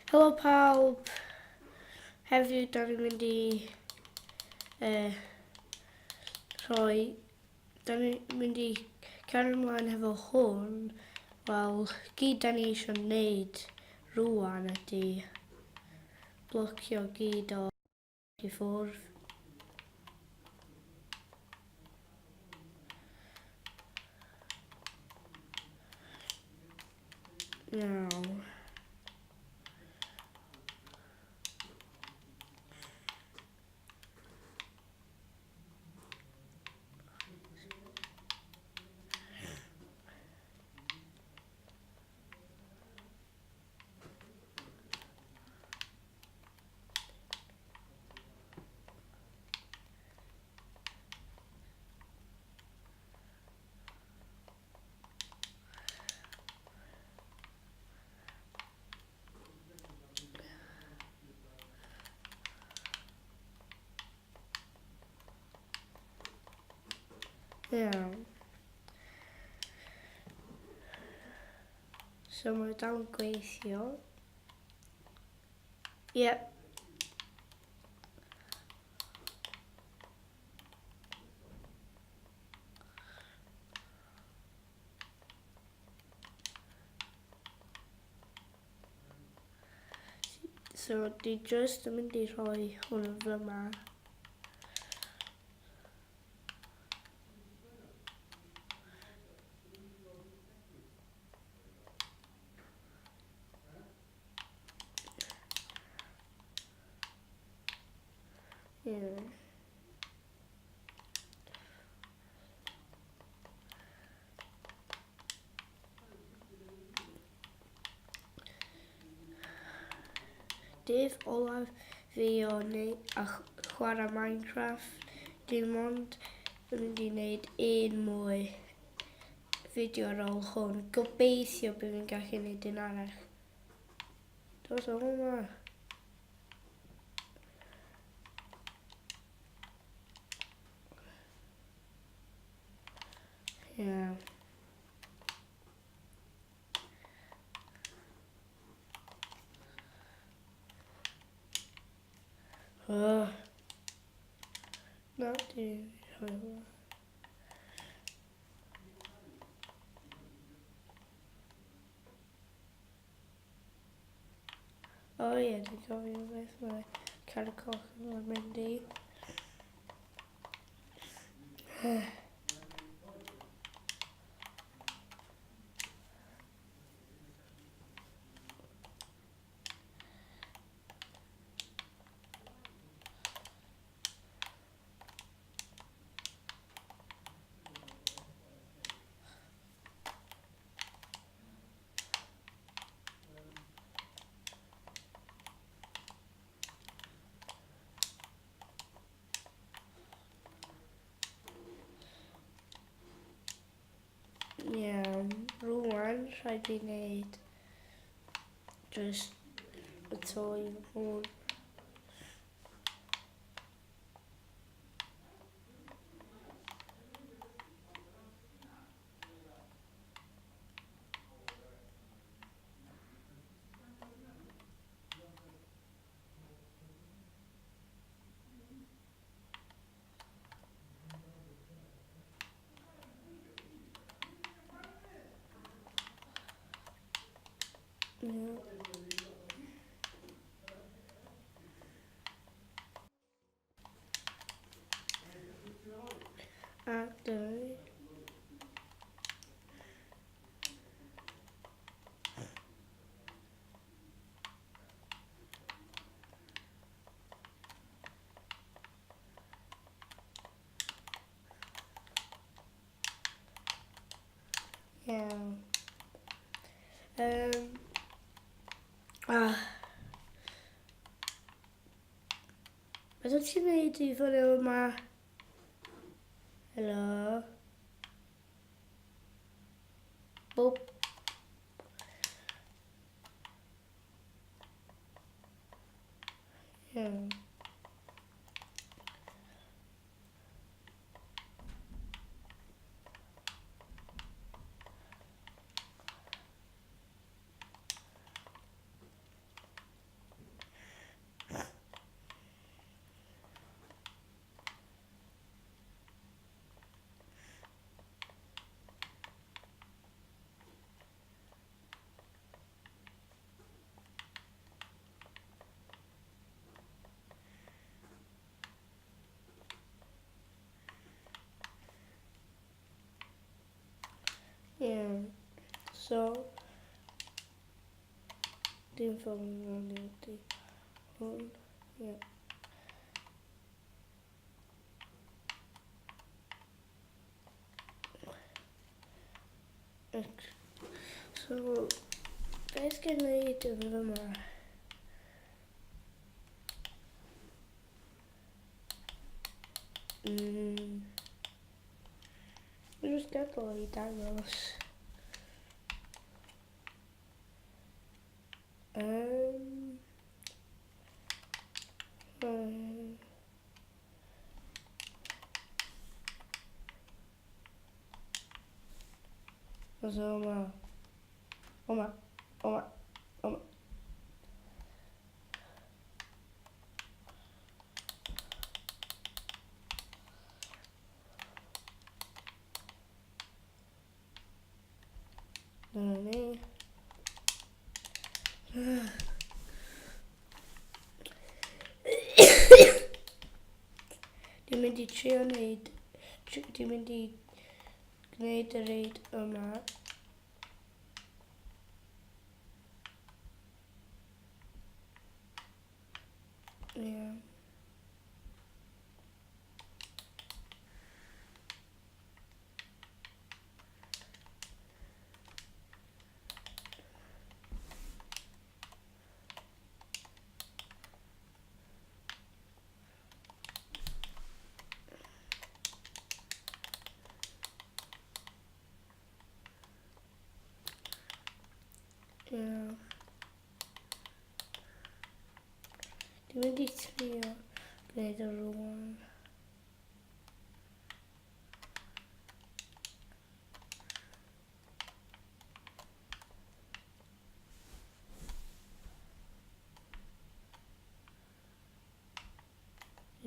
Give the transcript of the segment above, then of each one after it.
Helo pawb! Heddiw da ni'n mynd i uh, rhoi... Da ni'n mynd i cario ymlaen hefo hwn. Wel, gyd da ni eisiau wneud rwan ydy blocio gyd o i ffwrdd. Iawn. Iawn. So mae dal yn gweithio. Yep. So di just yn mynd i rhoi hwn yn fyma. Yeah. Dydd olaf fi o neu a chwarae Minecraft. Dim ond yn mynd i wneud un mwy fideo ar ôl hwn. Gobeithio bydd fi'n gallu gwneud un arall. Dos o hwnna. Yeah. Oh. Na, di rhoi hwnna. O ie, dwi'n cofio beth mae Car Coch yn mynd i. Iawn, rwan rhaid i wneud just y to i hwn. Yeah. A dau. Iawn. Um, ah. Beth wyt ti'n neud i fyny yma? Helo? Boop. Iawn. So, dim ffordd yn ydy hwn. Ie. So, beth gen i wneud yn fyma? Dwi'n just gadael i dangos. So, yma. Yma. Yma. Yma. Dyna ni. Dwi'n mynd i trio wneud... Dwi'n mynd i gwneud y reid yma. Ie. Yeah. Ie. Dwi'n mynd i trio gwneud o rwan.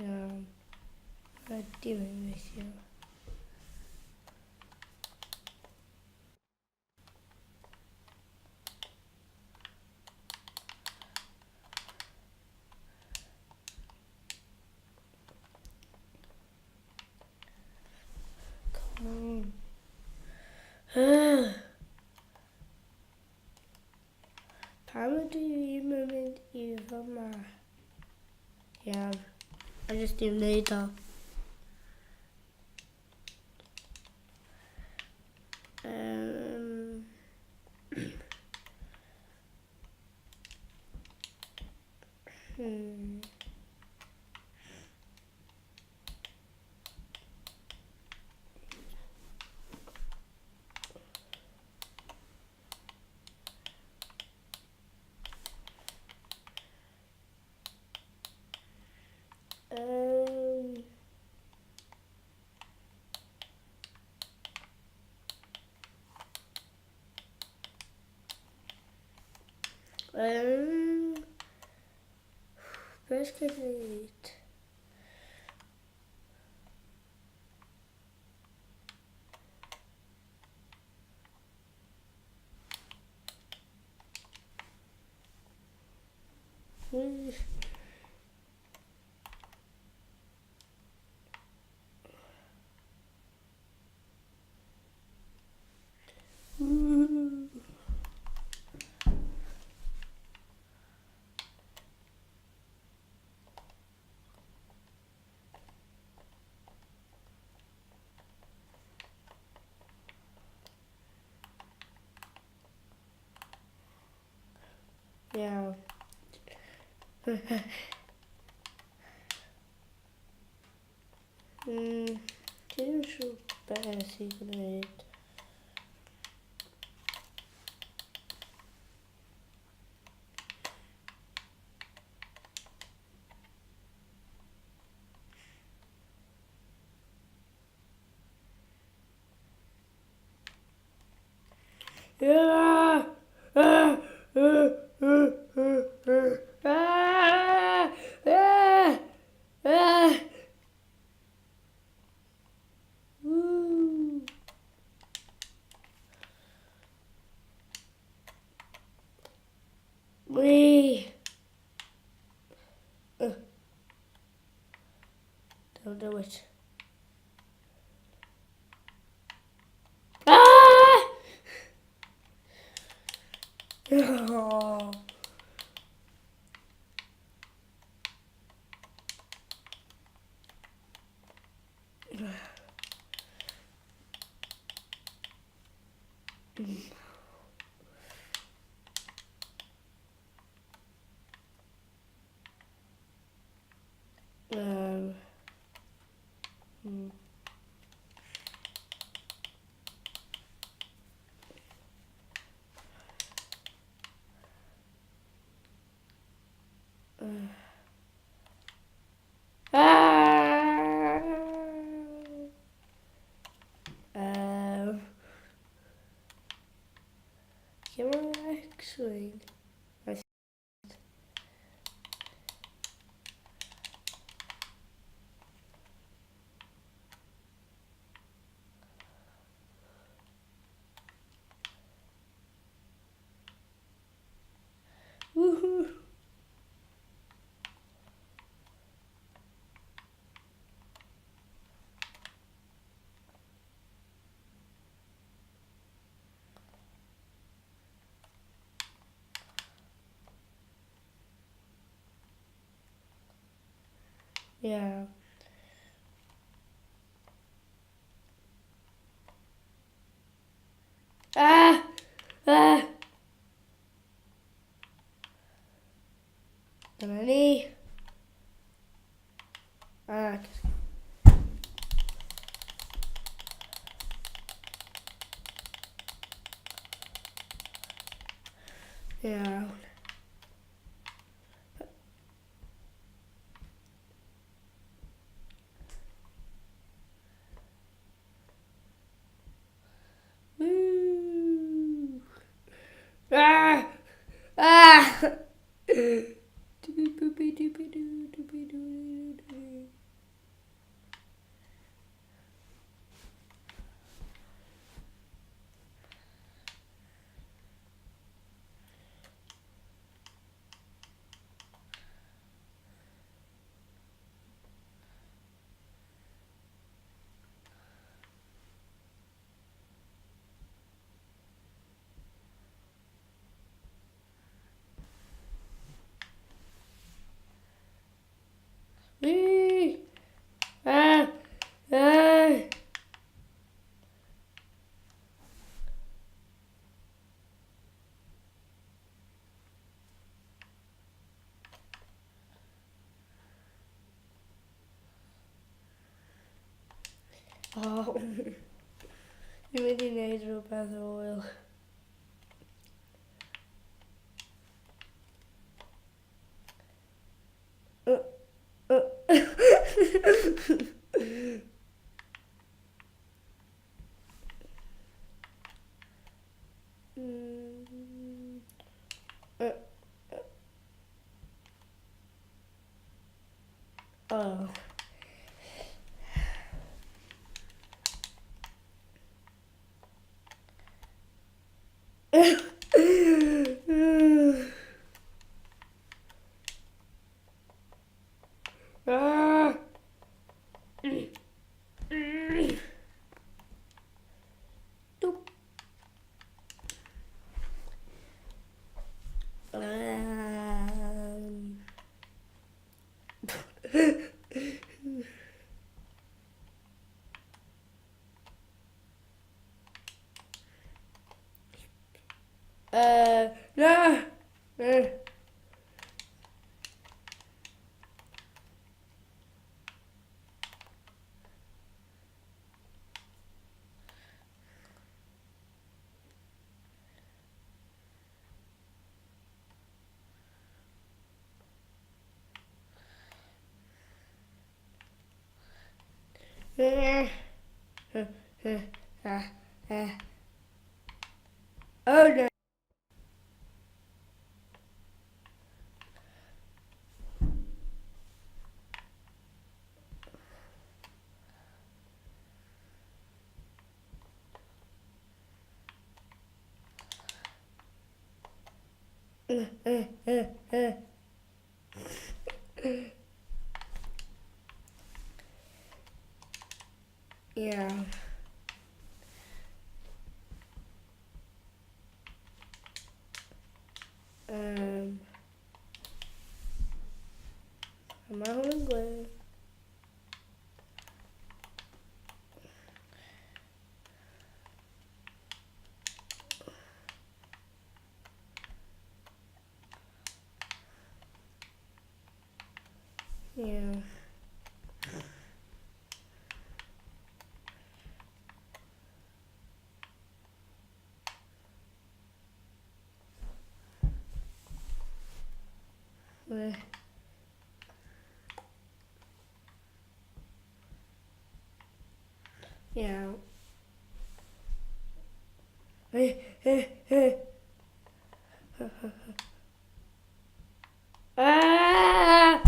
Iawn. Mae dim yn weithio. Come on. Pam ydw i ddim yn mynd i fyma? Iawn. A jyst dim wneud o. Beth gen i wneud? Iawn. Dwi'n siŵr beth i gwneud. Wee! Don't do it. Ah! Oh. Ah! Lle mae X-Wing? Woohoo! Yeah. Ah! Ah! Dyna ni. Ah, Iawn. Woo! Ah! Ah! Wee! Ah! Ah! Oh. Dwi'n mynd i wneud rhywbeth hwyl. Oh. Ah! Doop. Na! Oh no. Yeah. Um, a mae hwn yn gwyrdd. Yeah. Iawn. Ah!